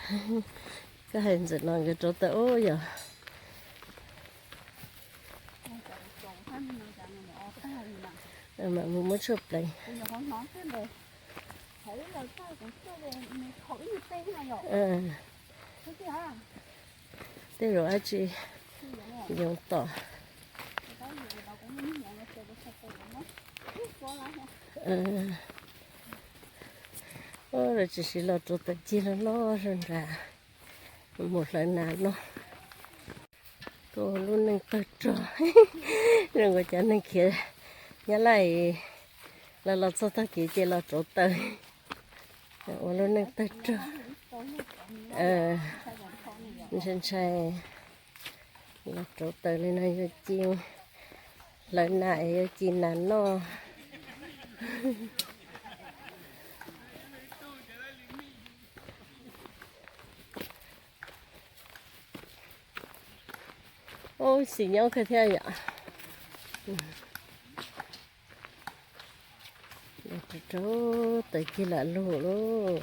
Koj hais ntxawm no nkawd rauv taws ub yog. Mam mus muab tshuaj pleev. Tej zaum dab tsi yoov tom. Ua los tsis siv los rauv taws cig loj loj zog nrad, mus hlawv nas noj. Tuaj ua lub neej tawg rog, zoo nkaus cov neeg khiav Nyab Laj los los txog tag kis ces los rauv taws, ua lub neej tawg rog. Ntshai ntshai los rauv taws li no yuav ci hlawv nas es yuav ci nas noj. Ub, xim nyob kawg thiab yom. Rauv taws cig lam lug lauj.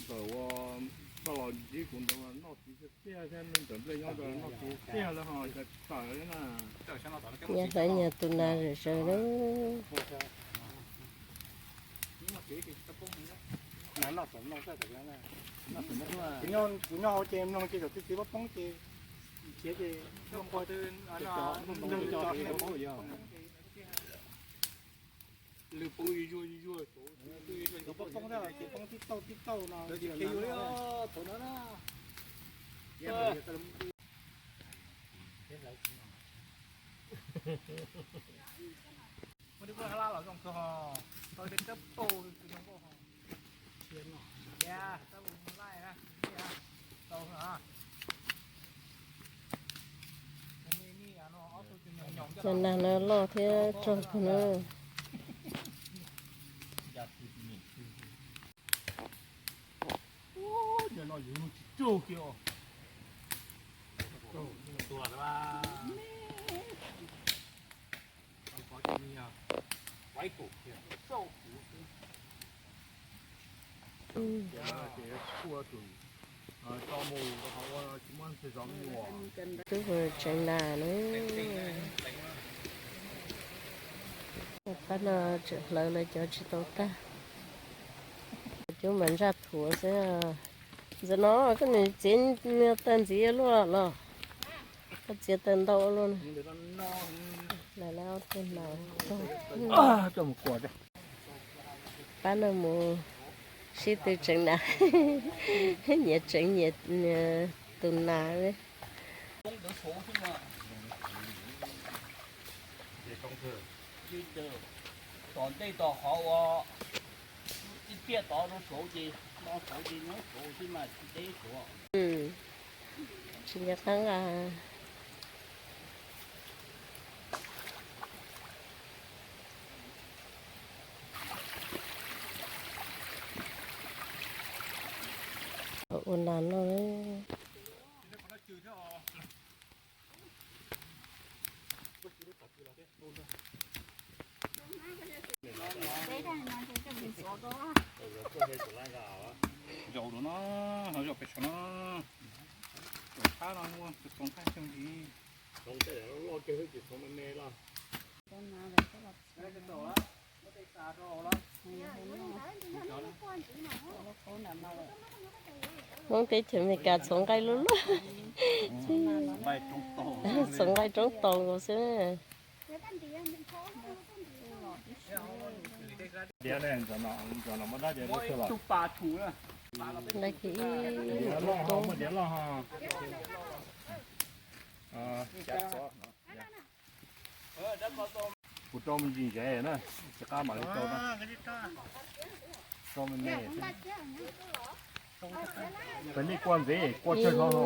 Ntawm ua koj los ntsib kuv ntawd noj txiv tiag tiag thiab, ntawm nplej nyob noj txiv tiag lawm ho tawm na. Nyias hlawv nyias tus nas zom zaws na. Kuv nyob hauv ces mloog ces cov txiv txiv poob poob ces khiav ces lwm poob zuj zuag zuj zuag, cov poob poob thiab ces poob tib tauj tib tauj no. Thaum no na, muaj ib lub hab lab los zoo kawg ho, tau tej kab paug zoo nkauj ho. Cov nas no loj thiab rog kawg na. Twb ua tsev nas na. Pab no tseem hlawv lawv cov tsis tau tag, cov mas ntsaj thuav xwb. Ntxawm no koj niam txiv tag ntxiv luaj los, koj txiav tawm ntau luaj. Pab no mus sib tw tseev nas, nyias tseev nyias tus nas. Tom ntej tom qhov uas ib tiaj tod rau saud ces, no saud ces nyob saud xwb mas tsis deb saud. Tsis nco qab nqa. Ua nas noj. Zaum rau no, ho zaum pem saum no, zaum qab no, txoov nqaij xyoo ntsis. Hmoob teb chaws Amelikas txhoov nqaij luaj luaj, txhoov nqaij roob taus nkaus xwb. Nqaij kiag ib tug tub. Kuv rau me ntsis ntsev na, tsis qab mam li rau na. Rau me me. Peb nej kua ntxiv, kua tsawg hlo hlo.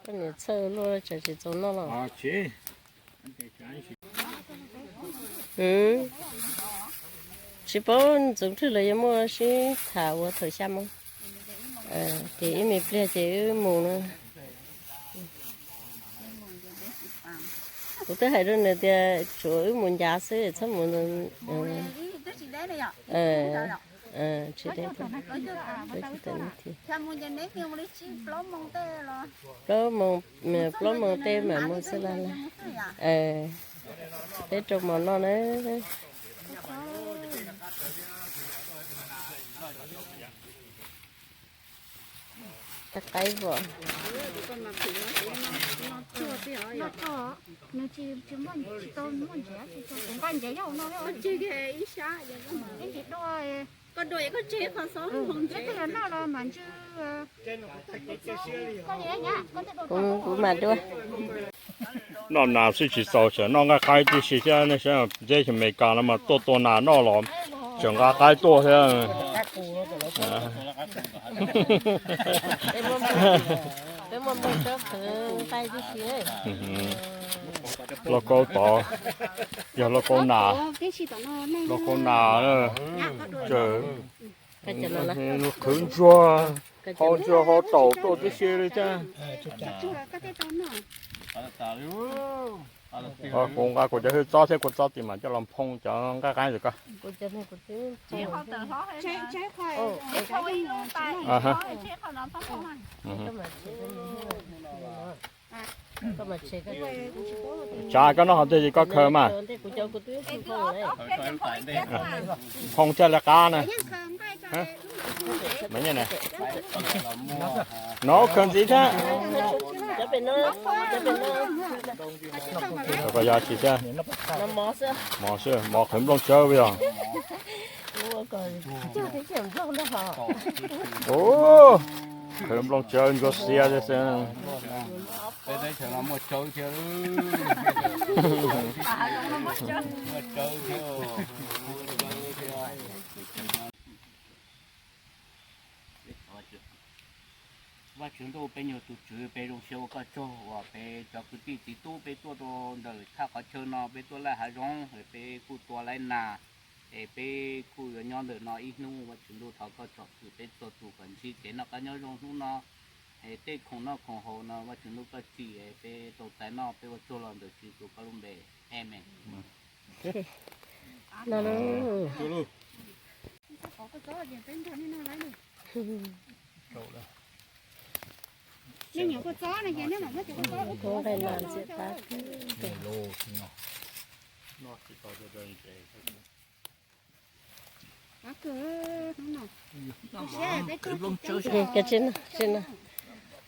Koj niam txhawj luaj tsam tsis txaus noj los. Tsis paub ntxoov rwg lawv yuav muaj sib tham ua thaum xya moo. Ces ib me pliag ces wb mus na. Kuv twb hais rau nws tias tsuav wb mus ncav xwb txhob mus. Tsis deb, plaub moos, plaub moos tej mam mus xwb la. Peb rau mov noj na. Tag qaib vom. Kuv mam dua. Noj nas xwb tsis txaus, tseem noj nqaij qaib tib si thiab. Nej saib ntxeb Amelikas no mas tuaj tua nas noj los tseem nqa qaib tuaj thiab. Lauj kaub tod yog lauj kaub nas, lauj kaub nas, qhwv ntsuag, hau ntsuag hau taum tuaj tib si li thiab. Kuv nqa kuv cov hwj txob thiab, kuv txob tim mam coj los nphoo cov nqaij qaib ntawm ko. Tsav koj noj qhov twg ces koj khaws mas. Nphoo tshaj li qab na. No khaws ntxiv thiab. Koj yog tsis thiab. Mov xwb, mov qhwv nplooj tsawb yog. Qhwv nplooj tsawb ntsuab xiab thiab xwb. Vajtswv ntuj, peb nyuag tus Tswv, peb zoo siab ua koj tsaug uas peb cov kwv tij txiv tub peb tuaj rau ntawm thaj qhov chaw no, peb tuaj laij hav zoov, peb kuj tua laij nas, es peb kuj yuav nyob ntawm no ib hnub. Vajtswv ntuj, thov koj tsom kwm peb txhua tus kom ntsib kev noj qab nyob zoo hnub no. Es tej khoom noj khoom haus no Vajtswv ntuj koj tsim, peb tau txais noj peb ua tsaug los ntawm Tswv Yexus koj lub npe. Amees.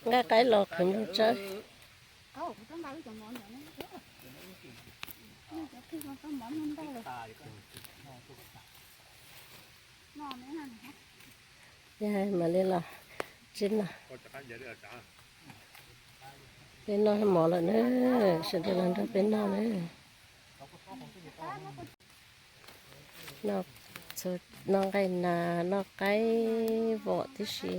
Nqaij qaib los qhwv nplooj tsawb. Yog mam li los tsis no. Peb noj mov lawm na, sawv daws los nrog peb noj na. Noj nqaij nas, noj qaib vom tib si.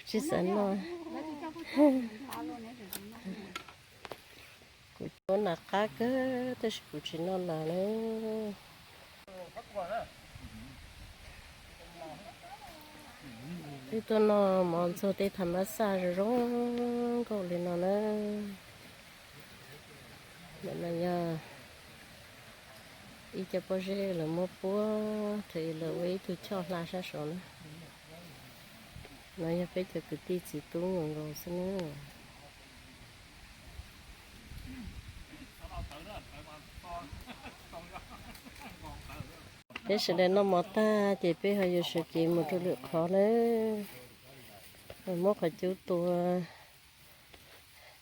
Tsis xav noj. Kuv cov nas qab kawg tab sis kuv tsis noj nas na. Wb tuaj noj mov ntxuag tej tham mab xaj zoo zoo nkauj li no na. Ntawm no yog ib co pob zeb lawv muab puab, thaum lawv ua ib tug choj hla sab saud na. No yog peb cov kwv tij txiv tub nkaus nkaus xwb na. Peb sawv daws noj mov tag ces peb ho yuav sawv kev mus rau lwm qhov na. Muab qhov cub tua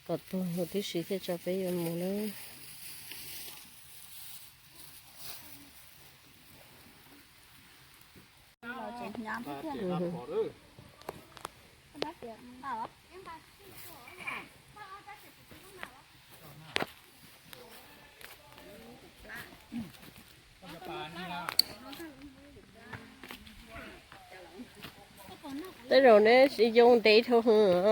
kom tuag huv tib si thiaj tso peb yuav mus na. Tej zaum neb yoo ntev dhau hwv.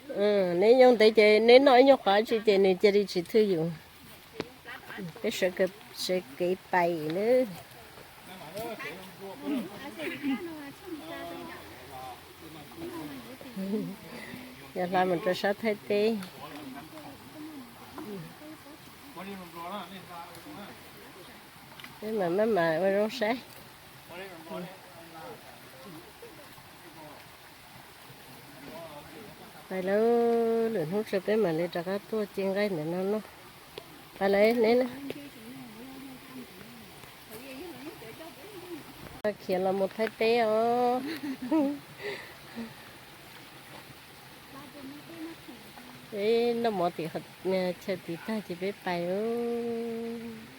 Neb nyob ntev ces neb noj ib nyuag qhov tsi ces nws cia li tsis thwj yus. Peb sawv kev pais na. Yog hla mus rau sab Thaib teb. Peb mam maj mam ua zoo saib. Pais lawm, lwm hnub tsam peb mam li rov qab tuaj ci nqaij ntawm no noj. Pais lawm neb na. Khiav los mus Thaib teb os. Peb noj mov tim chaw tid tag ces peb pais os.